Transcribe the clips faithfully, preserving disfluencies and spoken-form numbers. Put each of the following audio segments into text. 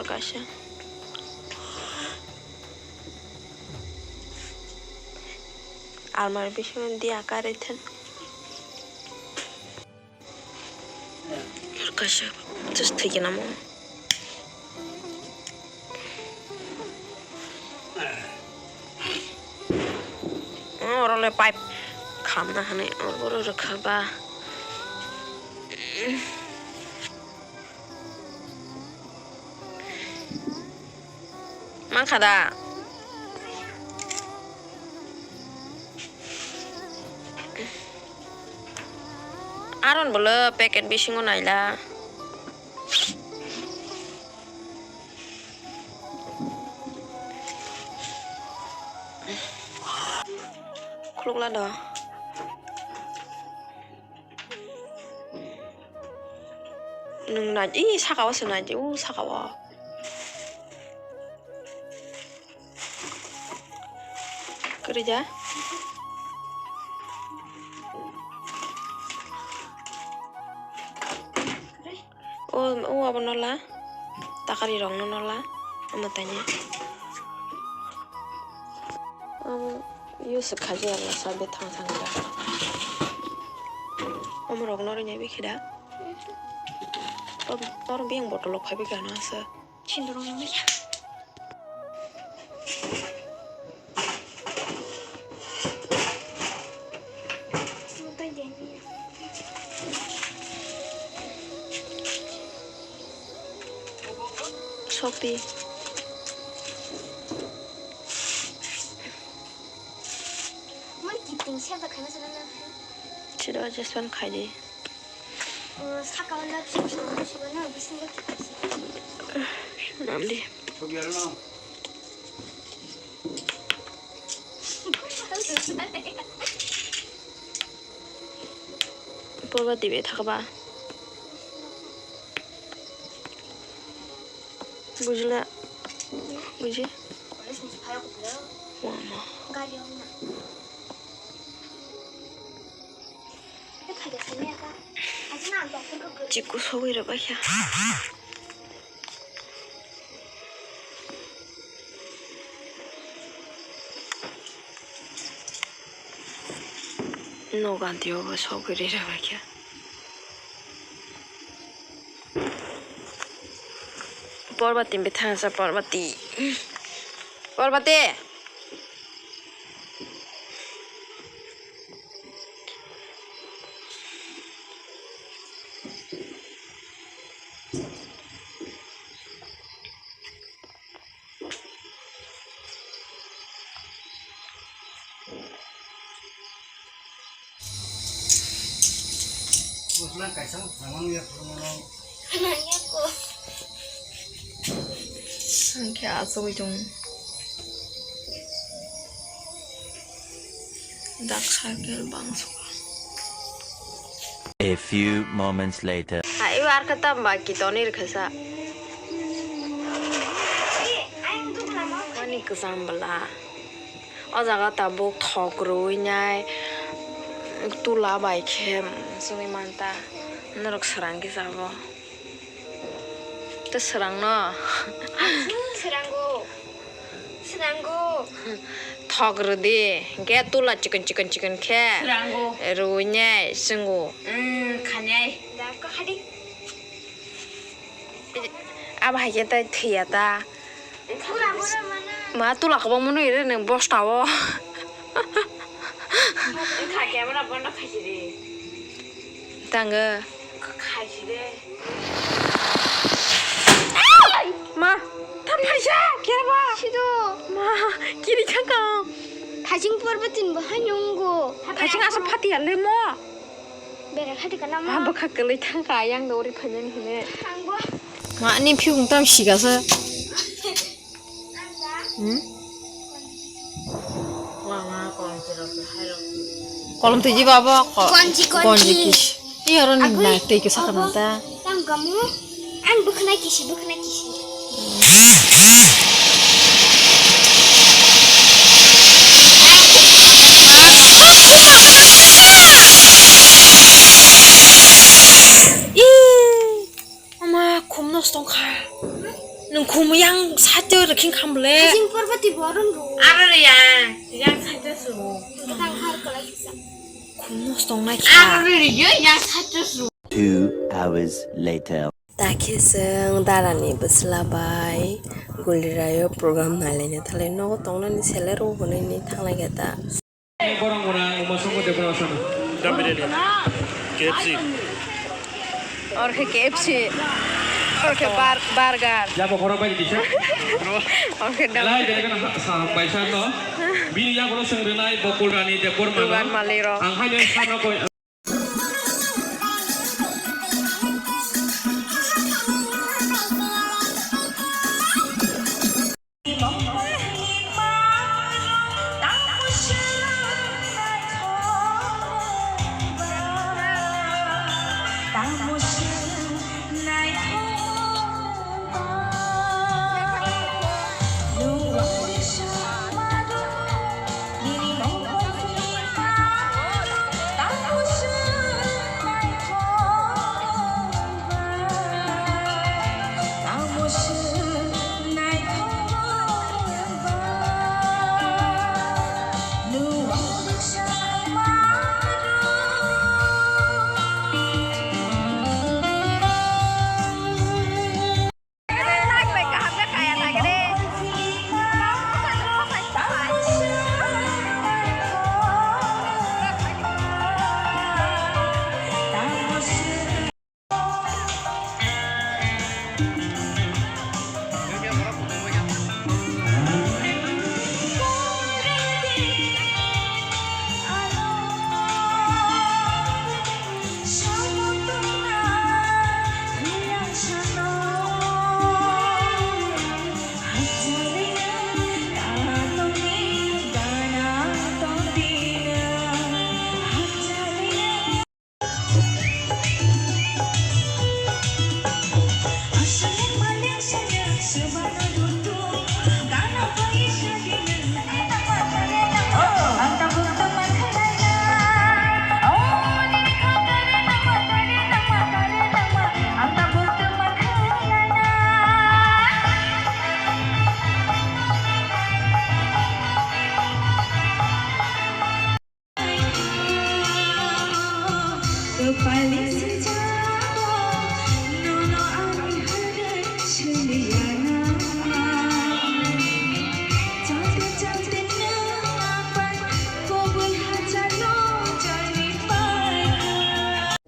Kaisa. Almari bisingo diya karwi thang. Kaisa just thwikhe namo. Oro le pipe khamna hwnwi oro rwkha ba. Mankha da? Aron bolo packet bisingo naila. Khulukla do. Nwng nai, ih, saka o se nai, u saka o. Kwrwi ja? O, o abo nola. Takari rok no nola. Omo tanya. Abo. Yo swkha je Allah sa bethang thang da. Omorok no rinai bikhe da. Tor, tor biyang bottle rok phai bikha no asa. Sindorok no bikha. Sopi. Mani kiting seba khaina sana na. Sida adjustment khai di. Saka wala bisingo bisingo bisingo kiting se. Nam di. Porba dibe thakba. Bujila. Buji. Wama. Chiku sogwi rwbaikha. Noganti obo sogwi rwbaikha. Porbati bithang sa Porbati. Porbati. Bwswla kaisa phwrwngmani ya phwrwngmano. Phwrwngya ko. Ang khe achugwi tongo. Dak cycle bangso. A few moments later. Ha, ibo arkha tam ba ki toni rwkha sa. Ani kwcham bwla. O jaga tabuk thok rwui nai tula bai khe songwi manta. Norok swrang kisa bo. Tei swrangno. Aswk swrango. Swrango. Thok rwdi, hwnkhe tula chikon chikon chikon khe. Swrango. Rwui nai swngo. Mm, khanai. Da ko hadi. Abo hai khe tai thwiya ta. Ma tula kwbangma nwi rw nwng bosta o. Wngkha camera bondo khaisidi. Tango. Khaisidi. Ma, ta phaisa, khe ba? Sido. Ma, kiri thangkang. Thaising porbo tin bo hai nungo. Thaising asa phatiya le mo. Bere khati kana ma. Ah, bwkha kwlwi thangkha, ayang do ori phaimani hine. Angbo. Ma, ani phiyung tam sigasa. Hmm? Kolom twi jiba abo ko-, konji, konji. Konji kis. Iya oro ni agui, na tei kisa abo kana ta. Tang kamu. Ang bwkhwnai kisi, bwkhwnai kisi. Ih, ama khum nosto wngkha. Nwng khum Khing kham le. Jing Parvati borom ro. Aro re ya. Yang side su. Tang har kala kisa. Khum nos tong nai kha. Aro re ya, yang side su. Two hours later. Takhe chwng darani bwsla bai Guliraio program nailaina thalai nogo tongnani sele rw hwnwi thanglai kha ta. Borok muna Uma Songko Debra Osama. Dam biryani. K F C. Orkhe K F C. Orkhe bar-, burger. Jabo khoro bai di kisa. Orkhe dam. Lai dai kana sa bai sa no. Bini ya bolo sengrenai Bokul Rani Debbarma no. Dugan maliro. Ang hai no sa no koi.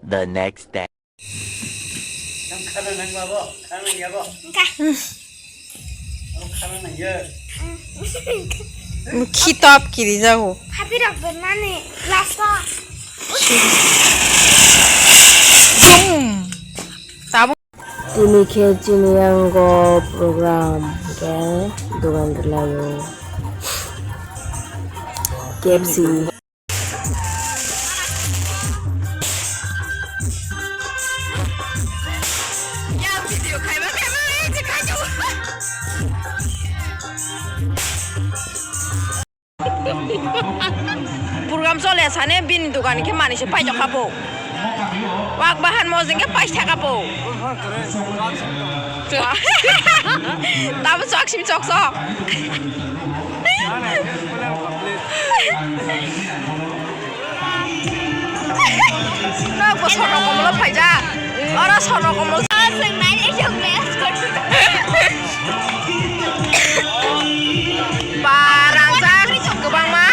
The next day. Nang khana nang ma bo? Khana nang ya bo? Wngkha. Abo khana nang ya. Khi top kiri jago. Happy rok bernani last o. Boom. Tabo. Tini khe chini yango program khe dugan rwlaio. K F C. Program chole sane bini dugan khe manui se paithok kha bo. Wak bahan mojeng khe paithak kha bo. Tamo chok simi chok sok. Nokbo Sorno Komolo phaijak. Oro Sorno Komolo. Ba rangjak kwbangma.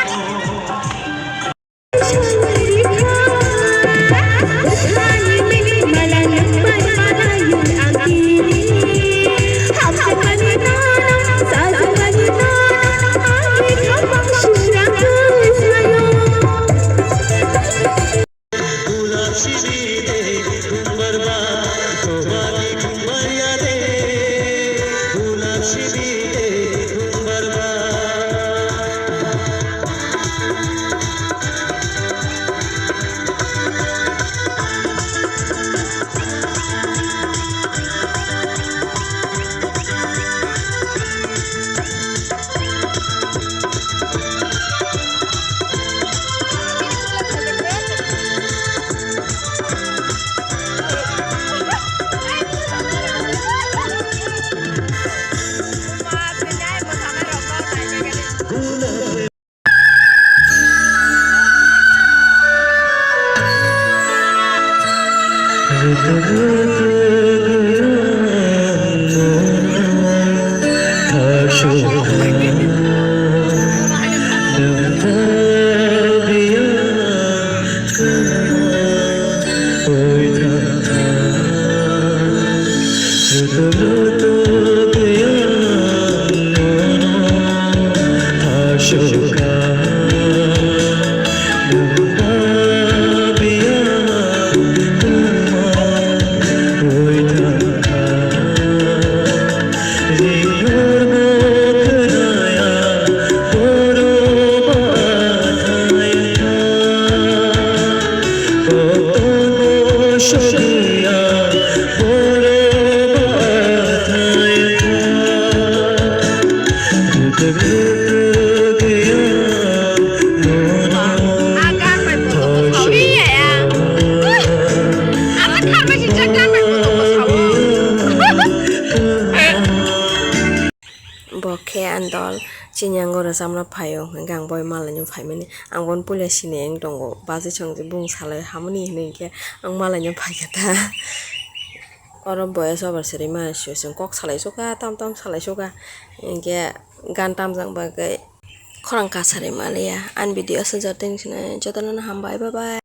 Bo khe ani dol, chini yango rwchapna phaio, hwnkhe ang bai malaino phaimani. Ang bono puila sini wng tongo, bachai songwi bung salai hamani hinwi, hwnkhe ang malaino phaikha ta. Oro voice over se rwima sio, chwng kok salai sukha, tam tam salai sukha, hwnkhe gan tamjak bagwi khorang kasari maliya. Ani video aswk jora tei sini jotono hambai, bye bye.